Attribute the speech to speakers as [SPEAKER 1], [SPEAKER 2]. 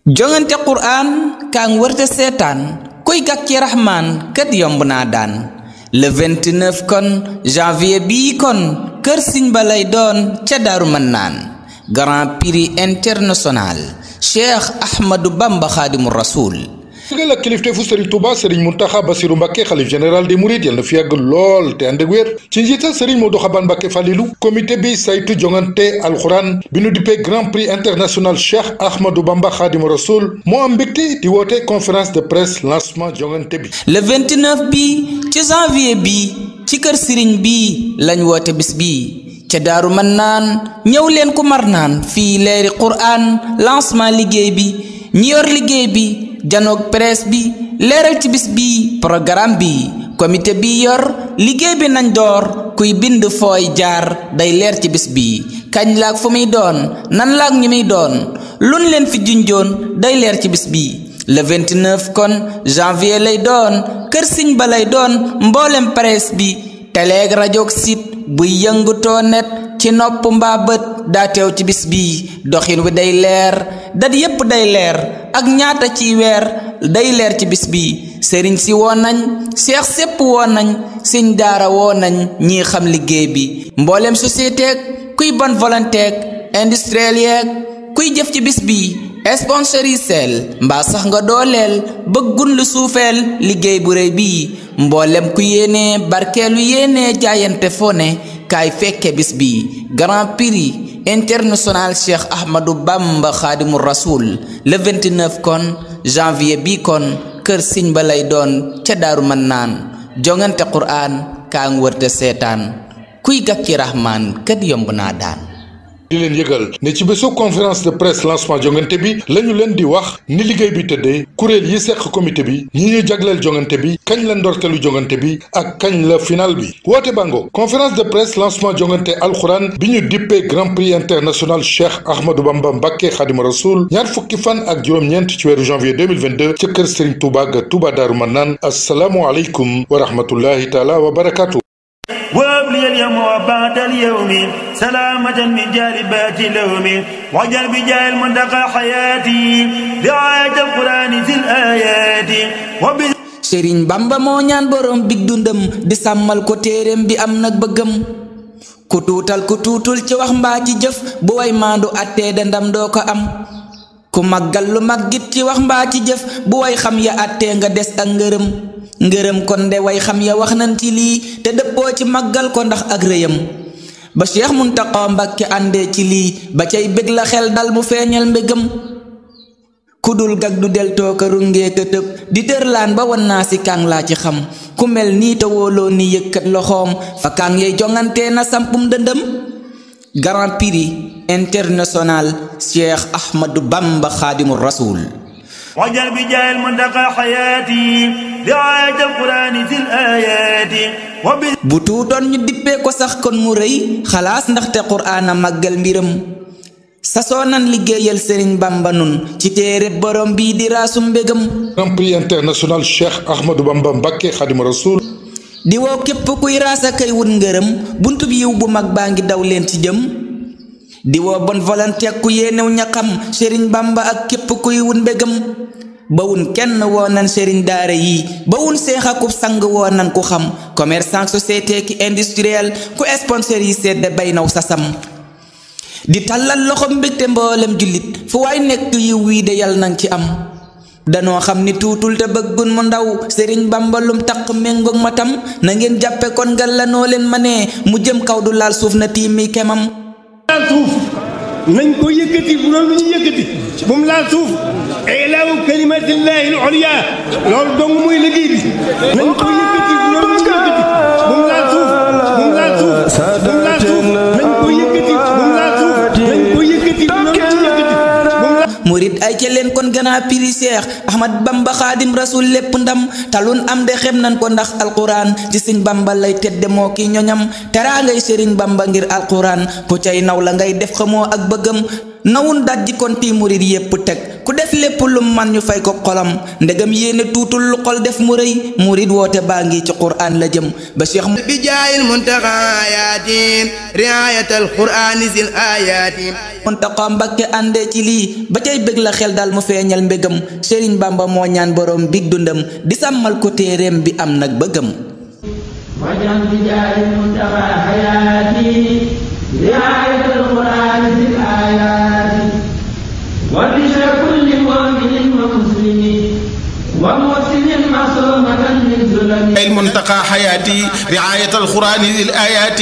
[SPEAKER 1] jongante Qur'an kaan wërta seetaan kuy gàkki Rahman kat yomb naa daan le 29 kon janvier bii kon kër Sëñ Ba lay doon ca Daaru Mannaan Grand Prix international Cheikh Ahmadou Bamba Khadimu Rasoul.
[SPEAKER 2] la kilifteefu Serigne Touba Serigne Mountakha Bassirou Mbacké xalif général des Mourides yal na fi yàgg lool te ànd ak wér ci njiital Serigne Modou Xaban Mbacké Falilou comité bi saytu jongante alxuraan bi nu dippee Grand Prix international Cheikh Ahmadou Bamba Khadimu Rasoul moo am mbégte di woote conférence de presse lancement jongante bi.
[SPEAKER 1] le 29 bi ci janvier bi ci kër Serigne bi lañ woote bis bi ca Daaru Mannaan ñëw leen ku mar naan fii leeri Qur'an lancement liggéey bi ñi yor liggéey bi. janoog presse bi leeral ci bis bi programme bi comité bi yor liggéey bi nañ door kuy bind fooy jaar day leer ci bis bi kañ laak fu muy doon nan laak ñi muy doon luñ leen fi junjoon day leer ci bis bi le 29 kon janvier lay doon kër Sëñ Ba lay doon mboolem presse bi teleeg rajoog site buy yëngutoo net ci nopp mbaa bët daa teew ci bis bi doxin wi day leer dat yépp day leer ak ñaata ci weer day leer ci bis bi sëriñ si woo nañ seex sépp woo nañ sëñ daara woo nañ ñi xam liggéey bi mboolem société kuy bonne volonté industriel yeeg kuy jëf ci bis bi sponsorisel mbaa sax nga dooleel bëggun lu suufeel liggéey bu rëy bii mboolem ku yéenee barkeelu yéenee jaayante fone kaay fekke bis bi Grand Prix international Cheikh Ahmadou Bamba Khadimu Rasoul le 29 kon janvier bi kon kër Sëñ Ba lay doon ca Daaru Mannaan jongante Qur'an kaa ngi wërte seetaan kuy gàkki Rahman kat yomb naa daan.
[SPEAKER 2] di leen yëgal ne ci bésu conférence de presse lancement jongante bi lañu leen di wax ni liggéey bi tëddee kuréel yi seq comité bi ñi ñu jagleel jongante bi kañ la ndorteelu jongante bi ak kañ la final bi woote bango conférence de presse lancement jongante alxuraan bi ñu dippee Grand Prix international Cheikh Ahmadou Bamba Mbacké Khadimu Rasoul ñaar fukki fan ak juróom-ñeent ci weeru janvier 2022 ca kër Serigne Touba ga Touba Daaru Mannaan asalaamu aleykum wa rahmatullahi taala wa barakaatu.
[SPEAKER 3] وابلي اليوم وبعد اليوم سلامة من جالبات اللوم وجل بجاه المنتقى حياتي رعاية القرآن في الآيات
[SPEAKER 1] Sëriñ Bamba moo ñaan borom big dundam di sàmmal ko téereem bi am nag bëggam ku tuutal ku tuutul ci wax mbaa ci jëf bu way maandu attee da ndam doo ko am ku màggal lu màggit ci wax mbaa ci jëf bu way xam ya attee nga des ak ngërëm kon de way xam ya wax nañ ci lii te dëppoo ci màggal ko ndax ak rëyam ba Cheikh Mountakha Mbacké àndee ci lii ba cay bég la xel dal mu feeñal mbégam ku dul gag du del tookaru ngee këtëb di tërlaan ba wan naa si kàng laa ci xam ku mel nii te wóoloo ni yëkkat loxoom fa kàng yey jongantee na sampum dëndëm Grand Prix international Cheikh Ahmadou Bamba Khadimu Rasoul
[SPEAKER 3] وجل بجاه المنتقى حياتي رعاية القرآن في الآيات
[SPEAKER 1] bu tuutoon ñu dippee ko sax kon mu rëy xalaas ndaxte Qur'aan a màggal mbiram sasoo nan liggéeyal Serigne Bamba nun ci téere borom bii di raasum mbégam
[SPEAKER 2] Grand Prix international Cheikh Ahmadou Bamba Mbacké Khadimu Rasoul
[SPEAKER 1] di woo képp kuy raasa kay wut ngërëm buntu bi yiw bu mag baa ngi daw leen ci jëm di woo bonne volonté ku yéenew ñaqam Serigne Bamba ak képp kuy wut mbégam bawun kenn woo nan Serigne daara yi bawun seex akub sang woo nan ku xam commerçant société ki industriel ku sponsorisé de bay naw sasam di tàllal loxo mbégte mboolem jullit fu waay nekk yiw wii de yal nang ci am danoo xam ni tuutul te bëggun mu ndaw Serigne Bamba lum taq méngoog matam na ngeen jàppe kon ngal la noo leen manee mu jëm kaw du laal suuf na tiimi kemam
[SPEAKER 4] laal suuf nañ ko yëkkati bu loolu ñu yëkkati bu mu laal suuf ilaahu kalimatillahi al-ulya loolu dong muy liggéey bi nañ ko yëkkati bu loolu ñu yëkkati bu mu laal suuf bu mu laal suuf bu mu laal suuf nañ ko yëkkati bu mu laal suuf nañ ko yëkkati bu loolu ñu yëkkati
[SPEAKER 1] murid ay ca leen kon Grand Prix Cheikh Ahmad Bamba Khadim Rasoul lépp ndam talun am de xem nan ko ndax alquran ci Sëñ Bamba lay tedde moo ki ñoñam teraa ngay Sëriñ Bamba ngir alquran ku cay naw la ngay def xamoo ak bëggam nawun dajji kon ti murid yépp teg ku def lépp lu man ñu fay ko xolam ndegam yéene tuutul lu xol def mu rëy murid woote baa ngi ci qur'an la jëm ba cheikh
[SPEAKER 5] bi jaayil muntaqa ayaati riayatal qur'ani zil ayaati
[SPEAKER 1] Muntaqa Mbakke àndee ci lii ba cay bëgg la xel daal mu feeñal mbégam Sëriñ Bamba moo ñaan borom big dundam di sàmmal ko téeréem bi am nag bëggam
[SPEAKER 6] wajal bi jaayil muntaqa ayaati riayatal qur'ani zil ayaati wa bishra kulli mu'minin wa muslimin ومحسن معصومة من ظلم
[SPEAKER 7] المنتقى حياتي رعاية القرآن ذي الآيات